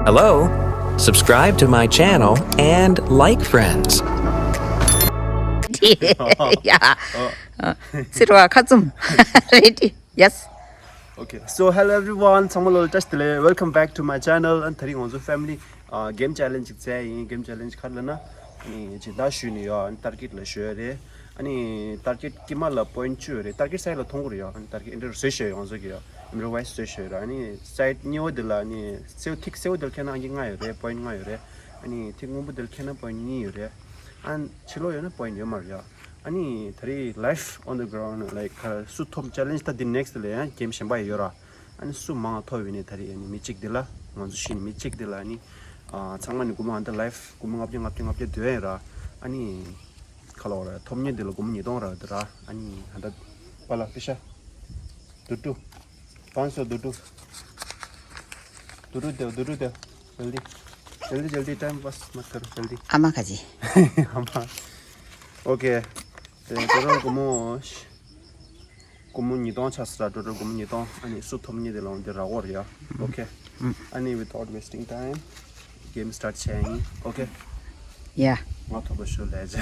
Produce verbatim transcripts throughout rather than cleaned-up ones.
Hello, subscribe to my channel and like friends. Yeah. ཚེ་རོགས་ཁ་བཙུམ། Ready? Yes. Okay, so hello everyone. ཚང་མ་ལོ་བཀྲ་ཤིས་བདེ་ལེགས། Welcome back to my channel. ཨ་ནི་དེ་རིང་ང་ཚོ་family game challenge ཅིག་བྱས་ཡིན། Game challenge ག་རེ་ལབ་ན། ཨ་ནི་སྦྱིན་བདག་ཞུས་ནས་ཡོད། ཨ་ནི་target ལ་ཞུ་ཡ་རེད། ཨ་ནི་target དཀྱིལ་མ་ལ་point བཅུ་ཡོད་རེད། Target side ལ་མཐོང་གི་རེད་ཡོད། ཨ་ནི་target འདི་འདྲ་བཟོས་ཤོད་ཡོང་ཟེར་གྱི་ཡོད། འདི་འདྲ་བཟོས་ཤོད་ར། ཨ་ནི་side གཉིས་པ་འདི་ལ་ཨ་ནི་སེར་ཐིག་སེར་པོ་འདི་ལ་འཁེལ་ན་ཨང་ཀི་ལྔ་ཡོད་རེད། Point ལྔ་ཡོད་རེད། ཨ་ནི་ཐིག་སྔོན་པོ་འདི་ལ་འཁེལ་ན་point གཉིས་ཡོད་རེད། ཨ་ནི་ཕྱི་ལོགས་ཡོད་ན་point ཡོད་མ་རེད་ཡ། ཨ་ནི་ད་རེས་live on the ground like སུ་ཐོབ་challenge ད་འདི་next ལ་ཡང་game གཞན་པ་ཡོད་ར། ཨ་ནི་སུ་མང་ཐོབ་ཡོད་ནི་ད་རེས་ཨ་ནི་མི་གཅིག་འདི་ལ་ང་ཚོ་ཤི་ནི་མི་གཅིག་འདི་ལ་ཨ་ནི་ཨ་ཚང་མ་ནི་སྒོར་མོ་ཨ་ད་live སྒོར་མོ་ལྔ་བརྒྱ་ལྔ་བརྒྱ་ལྔ་བརྒྱ་འདོན་ཡ་ར། ཨ་ནི་ཁ་ལོ་ར་ཐོབ་ཉེ་འདི་ལ་སྒོར་མོ་ཉིས་སྟོང་ར་འདི་ར། ཨ་ནི་ཨ་ད་པ་ལ་པི་ཤ་དུ་ཏུ། पाँच सौ दुडू। दुडू देव, दुडू देव। जल्दी। जल्दी, जल्दी, time pass मत करो, जल्दी। ཨ་མ་ཁ་ཅིག་ཨ་མ། Okay. ཨེ་ད་རུང་སྒོར་མོ་སྒོར་མོ་ཉིས་སྟོང་ཆགས་སོང་ར། ད་རུང་སྒོར་མོ་ཉིས་སྟོང་། ཨ་ནི་སུ་ཐོབ་ཉེ་དེ་ལ་འོང་དེ་རག་གོ་རེད་ཡ། Okay. ཨ་ནི་without wasting time, game start བྱས་ཡིན། Okay. Yeah. ང་ཐོབ་པ་ཞུ་ལས་བྱ།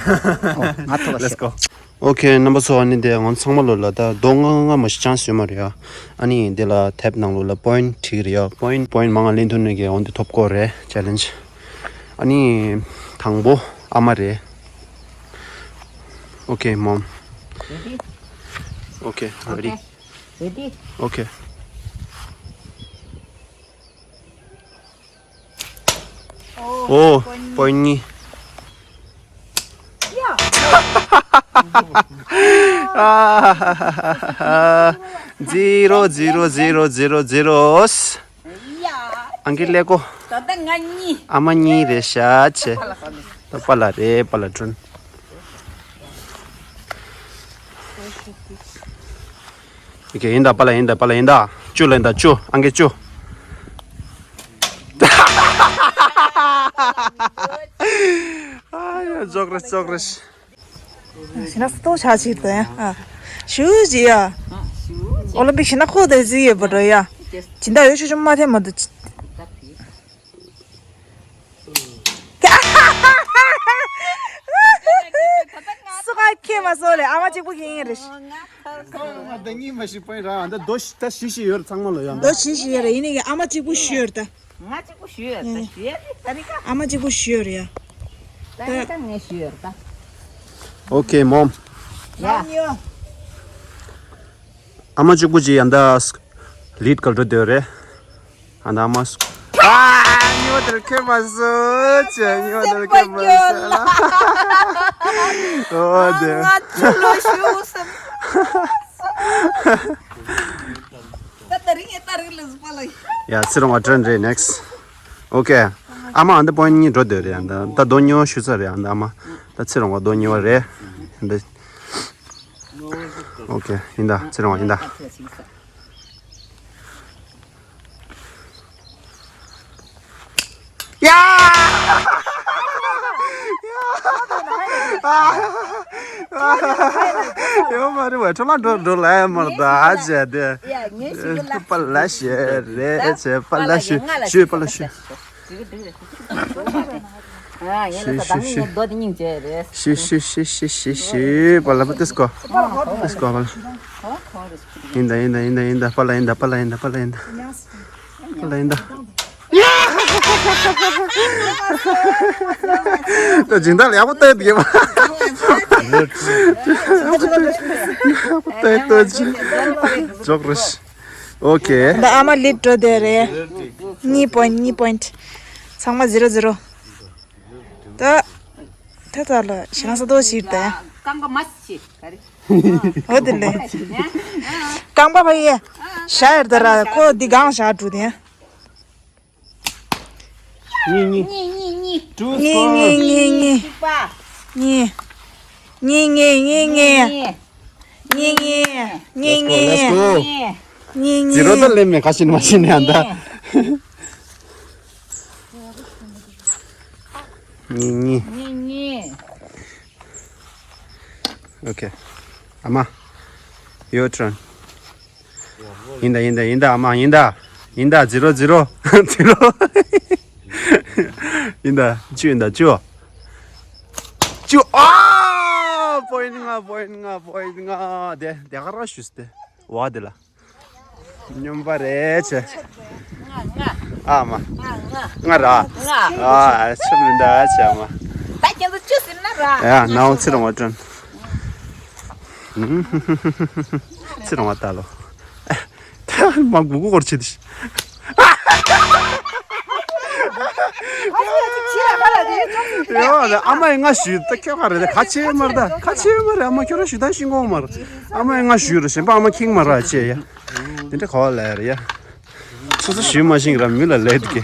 ཨོ་ང་ཐོབ་པ་ཞུ། Let's go. Okay, རྣམ་པ་ཚོ། ཨ་ནི་དེ་ང་ཚང་མ་ལོ་ལ་ད་རྡོ་ལྔ་ལྔ་མ་ཞིག་chance ཡོད་མ་རེད་ཡ། ཨ་ནི་དེ་ལ་ཐེབ་ནང་ལོ་ལ་point བྲིས་རེད་ཡ། Point, point མང་ང་ལེན་ཐུབ་ནི་གི་འོན་ཏེ་ཐོབ་གོ་རེད། Challenge. ཨ་ནི་དང་པོ་ཨ་མ་རེད། Okay, mom. Ready? Okay, ready. Ready? Okay. Oh, point གཉིས། Zero, zero, zero, zero, zero. ཨང་ཀི་ཀླད་ཀོར། ད་ལྟ་ང་གཉིས། ཨ་མ་གཉིས་རེད་ཤག་བྱས། ད་པ་ལ་རེད། པ་ལ་སྒྲོན། Okay, ཡིན་ད། པ་ལ་ཡིན་ད། པ་ལ་ཡིན་ད། བཅུ་ལ་ཡིན་ད། བཅུ། ཨང་ཀི་བཅུ། ཨ་ཡ། ཅོག་རེ་ཅོག་རེ། ཞི་ན་སྟོ་ཆ་ཆིར་དོ་ཡ། ཨ། ཞུ་ཅི་ཡ། ཨོ་ལིམ་པིག་ཞི་ན་ཁོ་དེ་ཟི་ཡོད་པ་འགྲོ་ཡ། སྦྱིན་བདག་ཡོད་ཤུ་ཅུ་མ་ཐེ་མ་དུ། སུ་ག་ཁེ་མ་སོ་ལེ། ཨ་མ་གཅིག་པུ་ཁེ་ཡིན་རེ། ང་ད་གཉིས་མ་ཤི་པོ་ར། ད་རྡོ་ཤི་ད་ཤི་ཤི་ཡོད་ར། ཚང་མ་ལོ་ཡ། རྡོ་ཤི་ཤི་ཡོད་ར། ཡིན་ནི་གི་ཨ་མ་གཅིག་པུ་ཤི་ཡོད་ད། ང་གཅིག་པུ་ཞུས་ཡོད་ད། ཞུས་ཡོད་ད་རི་ཀ་ཨ་མ་གཅིག་པུ་ཞུས་ཡོད་རེད་ཡ། ད་རི་ཀ་ངས་ཞུས་ཡོད་ད། Okay, mom. ཡ། ཨ་མ་གཅིག་པུ་ཅིག་ཡ་ད་ལིཌ་ག་འགྲོ་འདོད་རེད། ཨ་ད་ཨ་མ་སུ། ཨ་ཉི་མ་དེར་ཁེ་མ་སོ་ཅེ། ཉི་མ་དེར་ཁེ་མ་སོ་ལ། ཨོ་དེ། ང་ཚོ་ལོ་ཞུ་སམ། ད་ད་རིང་ཨེ་ད་རིང་ལ་ཟུག་པ་ལ། ཡ། ཚེ་རིང་བ་ཊརན་རེད། Next. Okay. ཨ་མ་ཨ་འདི་པོ་ཡིན་གཉིས་འགྲོ་འདོད་རེད། ཨ་འདི་ད་རྡོ་ཉོ་ཞུ་ཚར་རེད། ཨ་འདི་ཨ་མ་ད་ཚེ་རིང་བ་རྡོ་ཉོ་བ་རེད། ཨ་འདི། Okay. ཡིན་ད། ཚེ་རིང་བ་ཡིན་ད། ཡ། ཡོད་མ་རེད་བ། ཁྲོ་ལ་འགྲོ་འགྲོ་ལ་ཡ་མར་ད་ཨ་ཅེ་དེ། ཡ་ངས་ཞུ་གི་ལ། པ་ལ་ཤེ་རེད་ཅེ། པ་ལ་ཤེ་ཤུ། པ་ལ་ཤེ། ཨ་ཡིན་ལ་ད་ད་ངས་རྡོ་དེ་སྙིང་རྗེ་རེད། ཤུ་ཤུ་ཤུ་ཤུ་ཤུ། པ་ལ་པ་ཏིས་ཀོ། ཏིས་ཀོ་པ་ལ། ཡིན་ད་ཡིན་ད་ཡིན་ད་ཡིན་ད། པ་ལ་ཡིན་ད། པ་ལ་ཡིན་ད། པ་ལ་ཡིན་ད། ད་སྦྱིན་བདག་ལ་ཡག་པོ་བལྟས་ཡོད་པ། ཡག་པོ་བལྟས་ཡོད་ཅི། ཇོག་རེད། Okay. ད་ཨ་མ་ལིཌ་འགྲོ་དེ་རེད། གཉིས་པོ་ཡིན་གཉིས་པོ་ཡིན། ཚང་མ་ཟི་རོ་ཟི་རོ། ད་ད་ད་ལ་ཞེ་ན་ས་དོ་ཞིག་ད་ཡ། རྐང་པ་མ་ཞིག་ག་རེ། འོ་དེ་ལས། རྐང་པ་ཕ་ཡེ། ཞག་ཡར་ད་ར་ཁོ་འདི་གང་ཞག་འགྲོ་དེ་ཡ། གཉིས་གཉིས། གཉིས་གཉིས་གཉིས། Two score. གཉིས་གཉིས་གཉིས་གཉིས། གཅིག་པ། གཉིས། གཉིས་གཉིས་གཉིས་གཉིས། གཉིས་གཉིས། གཉིས་གཉིས། Let's go. གཉིས་གཉིས། ཛི་རོ་ད་ལེན་མེད་ཁ་ཤིན་མ་ཤིན་ཡང་ད། གཉིས་གཉིས། གཉིས་གཉིས། Okay. ཨ་མ། Your turn. ཡིན་ད་ཡིན་ད་ཡིན་ད། ཨ་མ་ཡིན་ད། ཡིན་ད། ཛི་རོ་ཛི་རོ། ཛི་རོ། ཡིན་ད་བཅུ་ཡིན་ད་བཅུ། བཅུ། ཨ། པོ་ཡིན་ལྔ། པོ་ཡིན་ལྔ། པོ་ཡིན་ལྔ། དེ་དེ་ག་རང་ཞུས་ཏེ། བ་དེ་ལ། སྨྱོན་པ་རེད་ཆེ། ཨ་མ། ང་ར། ཨ་ཆེ་མི་འདའ་ཆེ་མ། ད་ཁྱེད་ཚོ་ཅི་ཟེར་ན་ར། ཡ་ནའོ་ཚེ་རིང་བ་སྤྲོན། ཚེ་རིང་བ་ལྟ་ལོ། ད་མ་གུ་གུ་སྐོར་ཆེ་དི། ཡོ་ཨ་མ་ཡི་ང་ཞུས་ད་ཁྱོད་ག་རེད་ད་ག་ཆེ་མ་རེད་ད་ག་ཆེ་མ་རེད། ཨ་མ་ཁྱོད་ར་ཞུ་ད་ཤིང་གོང་མ་རེད། ཨ་མ་ཡི་ང་ཞུས་ར་གཞན་པ་ཨ་མ་ཁྱིང་མ་ར་ཆེ་ཡ། དེ་འདྲ་ག་བ་ལ་ཡ་རེད་ཡ། སོ་སོ་ཞུས་མ་ཤིང་ར་མི་ལ་ལས་དུ་གི།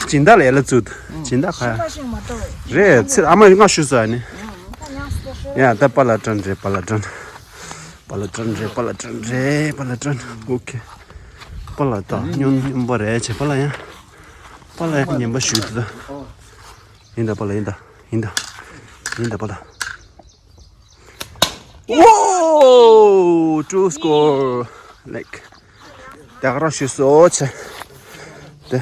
སྦྱིན་བདག་ལ་ཡ་ལ་བཙུད། སྦྱིན་བདག་ག་ཡ། རེད་ཚེ་ཨ་མ་ཡི་ང་ཞུས་ས་ནི། ཡ་ད་པ་ལ་ཀྲན་རེད། པ་ལ་ཀྲན། པ་ལ་ཀྲན་རེད། པ་ལ་ཀྲན་རེད། པ་ལ་ཀྲན། ཨོ་ཁེ། པ་ལ་ད་སྨྱོན་སྨྱོན་པ་རེད་ཆེ་པ་ལ་ཡ། པ་ལ་ཡ་ཉན་པ་ཞུས་ད། ཡིན་ད་པ་ལ་ཡིན་ད། ཡིན་ད། ཡིན་ད་པ་ལ། Whoa! Two score. Like. ད་ག་རང་ཞུས་སོ་ཆེ། དེ།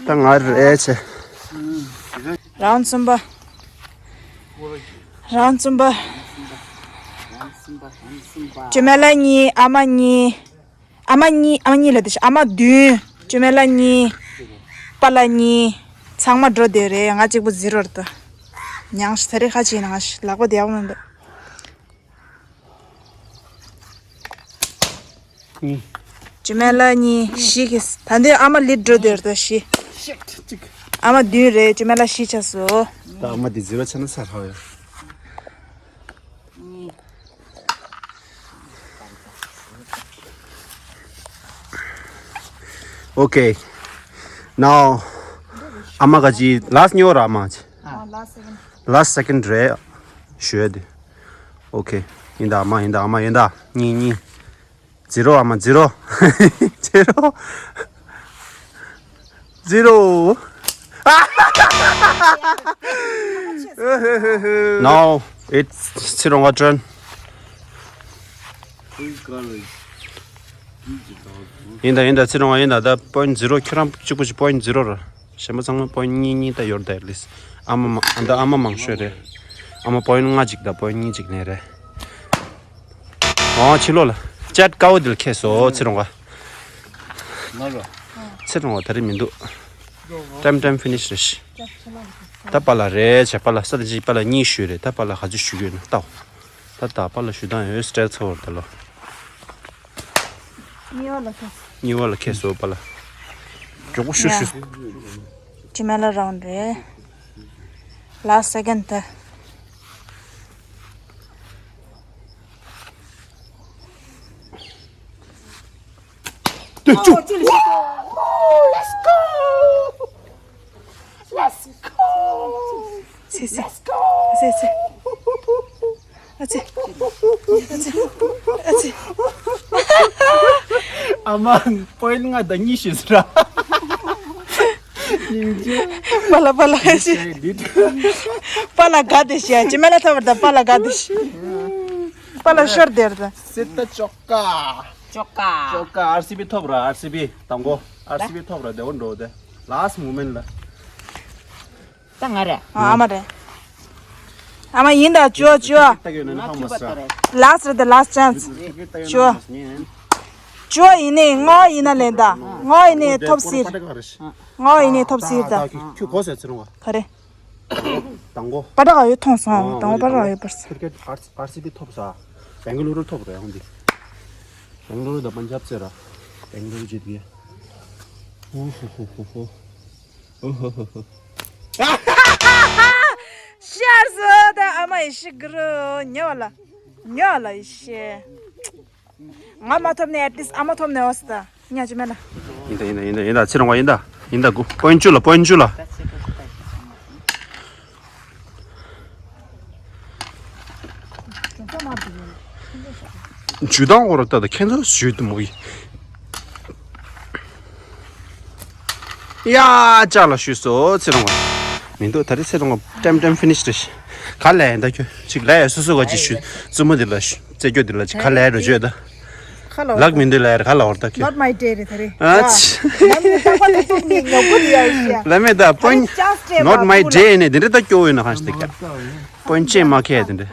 ད་ང་རེད་ཆེ། རའུན་གསུམ་པ། རའུན་གསུམ་པ། ཅོ་མེ་ལ་གཉིས། ཨ་མ་གཉིས། ཨ་མ་གཉིས། ཨ་མ་གཉིས་ལ་དེ་ཨ་མ་བདུན། ཅོ་མེ་ལ་གཉིས། པ་ལ་གཉིས། ཚང་མ་འགྲོ་བསྡད་རེད། ང་གཅིག་པུ་ཟི་རོ་རེད་ད། མྱངས་ཤི་ད་རེས་ཁ་ཕྱེ་ན་ང་ཤི་ལག་པ་བདེ་བ་མི་འདུག་གཉིས། ཅོ་མེ་ལ་གཉིས། བཞི་གིས་ད་འདི་ཨ་མ་ལིད་འགྲོ་བསྡད་རེད་ད་བཞི། ཤིཊ་གཅིག་ཨ་མ་བདུན་རེད། ཅོ་མེ་ལ་བཞི་ཆགས་སོ། ད་ཨ་མ་འདི་ཟི་རོ་ཆགས་ན་ས་ཧ་ཡོད། གཉིས། Okay. Now ཨ་མ་ག་ཅི་last ཉོ་ར་ཨ་མ་ཅི། ཨ། Last second རེད། ཞུ་ཡ་དེ། Okay. ཡིན་ད་ཨ་མ་ཡིན་ད་ཨ་མ་ཡིན་ད། གཉིས་གཉིས། ཛི་རོ་ཨ་མ་ཛི་རོ། ཛི་རོ། ཛི་རོ། Now it's ཚེ་རིང་བ་turn. ཡིན་ད་ཡིན་ད་ཚེ་རིང་བ་ཡིན་ད། ད་པོ་ཡིན་ཛི་རོ། ཁྱོད་རང་གཅིག་པོ་ཞིག་པོ་ཡིན་ཛི་རོ་ར། གཞན་པ་ཚང་མ་པོ་ཡིན་གཉིས་གཉིས་ད་ཡོད་རེད་ད། at least ཨ་མ་མ་ད་ཨ་མ་མང་ཤོས་རེད། ཨ་མ་པོ་ཡིན་ལྔ་གཅིག་ད་པོ་ཡིན་གཉིས་གཅིག་ནས་རེད། ཨོ་ཕྱི་ལོགས་ལ་ཅེཊ་དཀར་པོ་དེ་ལ་ཁེལ་སོང་ཚེ་རིང་བ། ང་རོ། ཚེ་རིང་བ་ད་རེས་མི་འདུག time time finish རེད་ཤི། ད་པཱ་ལགས་རེད་ཆེ། པཱ་ལགས་ས་ད་ཅི་པཱ་ལགས་གཉིས་ཞུས་རེད། ད་པཱ་ལགས་ག་ཚོད་ཞུ་གི་ཡོད་ན་ལྟ། ད་ད་པཱ་ལགས་ཞུ་སྟངས་ཡོད་སྤྲད་ཚར་བ་རེད་ད་ལོ། གཉིས་པ་ལ་ཁེལ། གཉིས་པ་ལ་ཁེལ་སོང་པཱ་ལགས། མགྱོགས་པོ་ཞུ་ཞུ། ཅི་མེ་ལ་རའུན་རེད། Last second ད། Let's go! Let's go! Let's go! ཚེ་ཚེ། Let's go! ཚེ་ཚེ། ཨ་ཚེ། ཨ་ཚེ། ཨ་ཚེ། ཨ་མ་པོ་ཡིན་ལྔ་དང་གཉིས་ཤིག་ཟེར། པཱ་ལགས་པཱ་ལགས་ཤི། པཱ་ལགས་དགའ་བསྡད་ཤི། ཅི་མེ་ལ་ཐོབ་པ་རེད་ད། པཱ་ལགས་དགའ་བསྡད་ཤི། པཱ་ལགས་ཤོར་བསྡད་རེད་ད། སྲིད་ད་ཅོག་ཀ་ཅོག་ཀ་ཅོག་ཀ་ཨར་སི་བི་ཐོབ་ར། ཨར་སི་བི་དང་པོ། ཨར་སི་བི་ཐོབ་ར། དེ་འོ་འགྲོ་དེ། Last moment ལ། ད་ང་རེད། ཨ་མ་རེད། ཨ་མ་ཡིན་ད་བཅུ་བ་བཅུ་བ། Last རེད་ད། Last chance བཅུ་བ། བཅུ་བ་ཡིན་ནའི་ལྔ་བ་ཡིན་ན་ལེན་ད། ལྔ་བ་ཡིན་ནའི་ཐོབ་སྲིད། ལྔ་བ་ཡིན་ནའི་ཐོབ་སྲིད་ད། ཁྱོད་གོ་ཟེར་ཚེ་རིང་བ། ག་རེ། དང་པོ། པ་ཏྲ་ག་ཡོད་མཐོང་སོང་། དང་པོ་པ་ཏྲ་ག་ཡོད་པར། ཁིར་ཀེཊ་ཨར་སི་བི་ཐོབ་ས། བེང་ག་ལུ་རུ་ཐོབ་རེད་ཧོང་འདི། བེང་ག་ལུ་རུ་དང་པན་ཇབ་ཟེར་ར། བེང་ག་ལུ་རུ་ཇིད་གི། ཧུ་ཧུ་ཧུ་ཧུ་ཧུ། ཧུ་ཧུ་ཧུ་ཧུ། ཤར་སོ་ད་ཨ་མ་ཡེ་ཤི་གི་རུ་ཉོ་ལ། ཉོ་ལ་ཡེ་ཤི། ང་མ་ཐོབ་ནས་at least ཨ་མ་ཐོབ་ནས་འོ་སི་ད་ཉ་ཅི་མེད་ན། ཡིན་ད་ཡིན་ད་ཡིན་ད་ཡིན་ད། ཚེ་རིང་བ་ཡིན་ད་ཡིན་ད་གུ། པོ་ཡིན་བཅུ་ལ། པོ་ཡིན་བཅུ་ལ། ཇུ་དང་འོ་ར་ལྟ་ད་ཁྱེད་ཚོ་ཞུས་དུ་མོ་ཡི། ཡ་ཅག་ལ་ཞུས་སོ་ཚེ་རིང་བ། མི་འདུག་ད་རེས་ཚེ་རིང་བ་time time finish རེད་ཤི། ག་ལས་ཡིན་ད་ཁྱོད་ཅིག་ལས་སོ་སོ་ག་ཅིག་ཞུ། བཙུན་མོ་འདི་ལ་ཞུ། རྩེ་སྐྱོ་འདི་ལ་ཅིག་ག་ལས་རོ་བརྗོད་ད། ཁ་ལ་ལག་མི་འདུག་ལ་ཡར་ཁ་ལ་འོར་ད་ཁྱོད། Not my day རེད་ད་རེད། ཨ་ཙི། ལམ་ནས་རྟག་པར་དུ་ཐུག་ནས་ངོ་རྒོལ་ཡ་ཡི་ཤ། ལ་མེད་ད་པོན། Chance སྤྲད་པ་Not my ཐུག་ལ། Day ནས་དེ་འདྲ་ད་སྐྱོ་བོ་ཡོད་ན་གང་ཞིག་དེ་ཀྱང་། པོན་ཅེ་མ་ཁེ་དེ་འདྲ།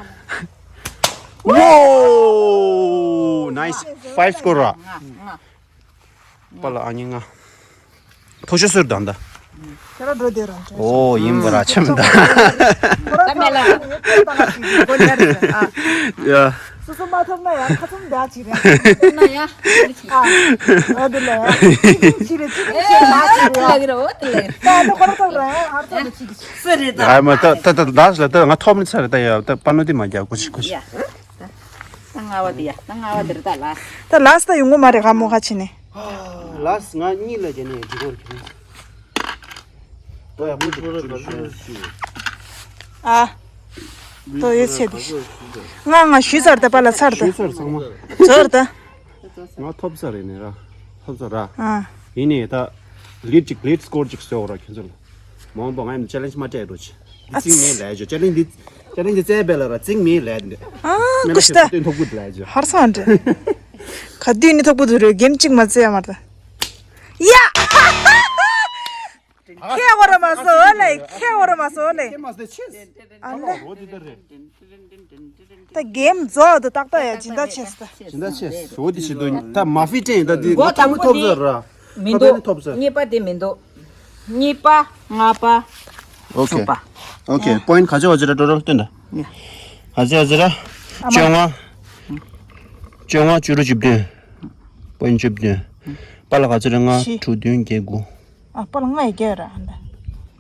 Whoa! Nice. Five score ར། པ་ལ་ཨ་ཉི་ང་། མཐོ་ཤོས་སུར་དང་ད། ཁྱེད་རང་འགྲོ་བསྡད་རང་ཆོག་ཨོ་ཡིན་པ་ར་ཆེམ་ད། ཁོ་རང་ད་མེད་ལ། ཡ། སོ་སོ་མ་ཐོབ་ན་ཡང་ཁ་ཚུམ་བདག་ཅིག་རེད། ན་ཡ། ཨ་འོ་དེ་ལ་ཡ། ཅི་རེད་ཅི་རེད་ཅི་རེད་མ་ཅི་རེད། ལ་གི་ར་འོ་དེ་ལ་གི་ར། ད་ཁོ་རང་ཐོབ་ར་ཡང་ཧར་ཐོབ་ཅིག་སུ་རེད་ད། ཨ་མ་ད་ད་ད་ལ་ད་ང་ཐོབ་ནི་ཚར་ད་ཡ་ད་པ་ནོ་དེ་མ་རྒྱག་གོ་ཤི་གོ་ཤི། ད་ལྔ་བ་དེ་ཡ། ད་ལྔ་བ་དེ་རེད་ད་ལ། ད་ལ་སི་ད་ཡོང་གི་མ་རེད་ག་མོ་ཁ་ཕྱེ་ནས། ལ་སི་ང་གཉིས་ལ་བྱས་ནས་འགྲིག་གོ་རེད། ད་ཡ་མུ་ཏུ་ཨ། ད་ཡོད་ཚད་དེ། ང་ང་ཞུས་ཚར་ད་པ་ལ་ཚར་ད། ཞུས་ཚར་ཚང་མ། ཚར་ད། ང་ཐོབ་ས་རེད་ནས་ར། ཐོབ་ས་ར། ཨ། ཡིན་ནས་ད། ལིཌ་ཅིག་ལིཌ་སྐོར་ཅིག་བཟོ་ར་ཁྱོད་ཚོ་ལ། མ་འོངས་པ་ང་ཡང་ཅེ་ལེན་ཇི་མ་སྤྲད་འགྲོ་ཆེ། འདི་ཨ་ཚིག་ནས་ལས་བྱོས་ཅེ་ལེན་ཇི་འདི། ཅེ་ལེན་ཇི་འདི་བཙལ་བས་ལ་ར་ཚིག་ནས་ལས་འདི། ཨ་མེ་ལ་ཀུཤ་ཤེ་ད། ཐོག་ཐོག་པུ་ལས་བྱོས། ཧར་སང་འདྲ། ག་དུས་ནི་ཐོག་པུ་དུ་རེད་གེམ་གཅིག་མ་བཙལ་ཡ་མ་རེད། ཡ། ཁྱེད་བོར་མ་སོ་ལེ་ཁྱེད་བོར་མ་སོ་ལེ། ཁྱེད་མ་སོ་ཆེ། ཨ་ལེ། རོ་འདི་ལྟར་རེད། ད་གེམ་རྫོགས་འདུག་ཏག་ཏག་ཡ་སྦྱིན་བདག་ཆེ་སོ། སྦྱིན་བདག་ཆེ། འོ་འདི་ཞིག་འདུག་ད་མ་ཕི་ཅན་ད་འདི་མགོ་ད་དང་ནི་པོ་ཐོབ་འདི་ཟེར་ར། མི་ད་འདུག་ནི་ཐོབ་ཟེར། གཉིས་པ་དེ་མི་འདུག་གཉིས་པ་ལྔ་པ། ཨོ་ཁེ། གསུམ་པ། ཨོ་ཁེ། ཨ། པོ་ཡིན་ག་ཚོད་བ་ཅི་ར་ཊོ་ཊལ་སྟོན་ད། ཡ། ག་ཚོད་བ་ཅི་ར། ཨ་མ། བཅོ་ལྔ། བཅོ་ལྔ་བཅུ་དྲུག་བཅུ་བདུན། པོ་ཡིན་བཅུ་བདུན། པ་ལ་ག་ཚོད་ར་ལྔ་བཞི། དྲུག་བདུན་བརྒྱད་དགུ། ཨ་པ་ལ་ལྔ་ཡི་བརྒྱ་ར་ཧ་ད།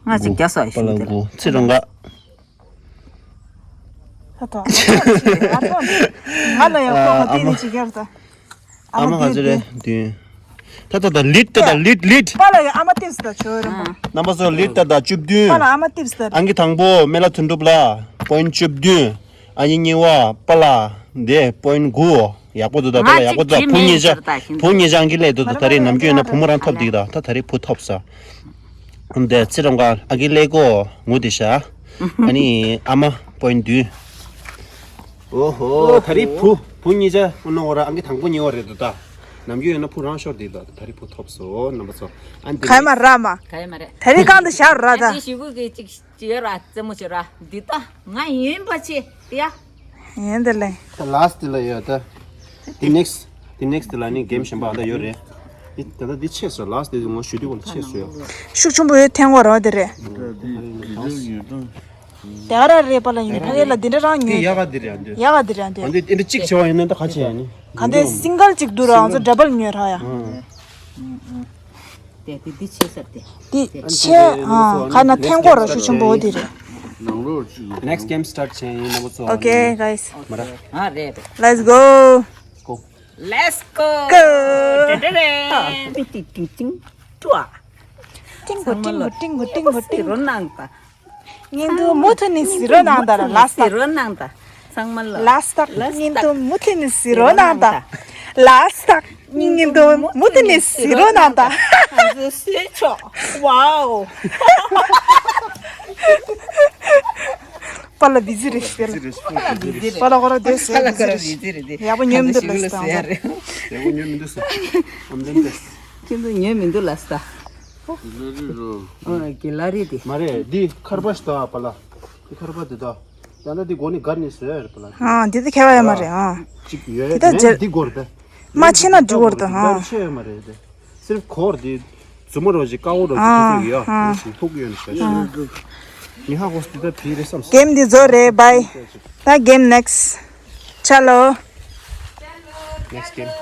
ལྔ་ཅིག་བརྒྱ་སོགས་ཡ་པ་ལ་ཞིག་དེ་ལ། དགུ་ཚེ་རང་ག་ད་ད་ང་ལ་ཡང་ཁོ་ཁོ་དེ་ནི་ཅི་གར་ད། ཨ་མ་ག་ཚོད་རེད་བདུན། ད་ད་ད་ལིཌ་ད་ད་ལིཌ་ལིཌ། པ་ལ་ཡང་ཨ་མ་ཏིབས་ད་ཆོས་རེད་མ། རྣམ་པ་ཚོ་ལིཌ་ད་ད་བཅུ་བདུན། པ་ལ་ཨ་མ་ཏིབས་ད། ཨང་ཀི་དང་པོ་མེ་ལ་དོན་གྲུབ་ལ་པོ་ཡིན་བཅུ་བདུན། ཨ་ནི་གཉིས་པ་པ་ལ་དེ་པོ་ཡིན་དགུ། ཡག་པོ་འདུག་ད་པ་ལ་ཡག་པོ་འདུག་བུ་གཉིས་ཆ་བུ་གཉིས་ཆ་ཨང་ཀི་སླེབས་འདུག་ད་རེས་ནམ་རྒྱུན་ཡིན་ན་བུ་མོ་རང་ཐོབ་འདུག་ད་ད་ད་རེས་བུ་ཐོབ་ས། འདི་ཚེ་རང་ག་ཨ་ཀི་ལེ་ཀོ་ངུ་དེ་ཤ། ཨ་ནི་ཨ་མ་པོ་ཡིན་བདུན། ཨོ་ཧོ་ད་རེས་བུ་བུ་གཉིས་ཆ་ཨུ་ནོ་འོ་ར་ཨང་ཀི་དང་པོ་གཉིས་པ་རེད་འདུག་ད། ནམ་རྒྱུན་ཡིན་ན་བུ་རང་ཤོར་འདུག་ད་ད་རེས་བུ་ཐོབ་སོང་རྣམ་པ་ཚོ། ཨ་འདི་ག་ཡ་མ་ར་མ། ག་ཡ་མ་རེད། ད་རེས་གང་དུ་ཤར་ར་ད། ཨ་འདི་ཞུ་གུ་གི་ཅིག་ཅིག་ཡོད་ར་རྩེད་མོ་བྱེད་ར་འདི་ད་ང་ཡིན་པ་ཆེ་ཡ། ཡིན་དེ་ལེ། ད་ལ་སི་ཊི་ལ་ཡོད་ད། དེ་ནེག་སི་ཊི་དེ་ནེག་སི་ཊི་ལ་ནི་གེམ་གཞན་པ་ཨ་ད་ཡོད་རེད། དེ་ད་ལྟ་འདི་ཆེ་སོ་ལ་སི་ཊི་དེ་ངོ་ཞུ་དུས་གོང་ཆེ་སོ་ཡོད། ཤུགས་ཆེན་པོ་ཡོད་ཐེངས་བར་བ་དེ་རེད། དེ་ག་ར་རེད་པ་ལ་ཡིན་ཕ་གི་ལ་འདི་འདྲ་རང་ཉོས། དེ་ཡག་ག་འདི་རེད་ཨ་འདི། ཡག་ག་འདི་རེད་ཨ་འདི། ཨ་འདི་འདི་གཅིག་བྱེད་པ་ཡིན་ན་ད་ག་བྱེད་ཡ་ནི། ག་འདི་སིང་གལ་གཅིག་འདུག་ར་ང་ཚོ་ཌ་བལ་ཉོས་ར་ཡ། ཨ། དེ་དེ་འདི་ཆེ་སར་དེ། འདི་ཆེ་ཨ་ཁ་ན་ཐེངས་སྐོར་ར་ཤུགས་ཆེན་པོ་འོ་དེ་རེད། ནང་ལོགས་གཅིག་ལ། Next game start བྱས་ཡིན་རྣམ་པ་ཚོ། Okay guys. མ་ར། ཨ་རེད་རེད། Let's go. Go. Let's go. Go. ཏེ་ཏེ་རེ། ཏིང་ཏིང་ཏིང་ཏིང་ཏུ་ཨ། ཏིང་གོ་ཏིང་གོ་ཏིང་གོ་ཏིང་གོ་ཏིང་གོ། རོ་ནང་པ། ཉིན་དུ་མུ་མཐུད་ནས་ཟི་རོ་ནང་དང་ལ་སྟག། ཟི་རོ་ནང་དང་། ཚང་མ་ལ། ལ་སྟག་ཉིན་དུ་མུ་མཐུད་ནས་ཟི་རོ་ནང་དང་། ལ་སྟག་ཉིན་དུ་མུ་མཐུད་ནས་ཟི་རོ་ནང་དང་། ང་ཚོ་སུས་ཆོག་ཝའོ། པ་ལ་བི་ཛི་རེད་ཟེར། པ་ལ་ཁོ་ར་དེ་ཟེར་བི་ཛི་རེད། ཡག་པོ་ཉོས་མི་འདུག་ལ་སྟག་ཡག་པོ་ཉོས་མི་འདུག་ཟེར། ཨམ་དེ་འདྲ། ཁྱེད་ཚོ་ཉོས་མི་འདུག་ལ་སྟག་གི་ལ་རི་དེ། མ་རེད་འདི་ཁར་པ་ཞིག་ད་པ་ལ། འདི་ཁར་པ་དེ་ད། ད་ལྟ་འདི་སྒོ་ནས་སྒར་ནས་བཟོས་རེད་པ་ལ། ཨ་འདི་ད་ཁྱད་པར་ཡོད་མ་རེད་ཨ། གཅིག་ཡོད་དེ་ད་མེད་ཇེ་འདི་སྒོར་ད། མ་ཕྱེ་ན་འགྲིག་གོ་རེད་ད་ཨ། སྒར་ཆེ་ཡོད་མ་རེད་དེ། སིར་སྒོར་དེ་རྫུན་མ་རོ་ཞིག་དཀར་པོ་རོ་ཞིག་ཨ་ཐུག་ཐུག་ཡོད་ནི་ཤ་ཨ། ཤིང་ཐུག་ཡོད་ནི་ཤ་ཤ། མི་ཧ་གོ་སྟེ་ད་བི་རེ་བསམ་སོང་། གེམ་འདི་རྫོགས་རེད་བྷའི། ད་གེམ་ནེག་སི་ཊི། ཆ་ལོ། Next game.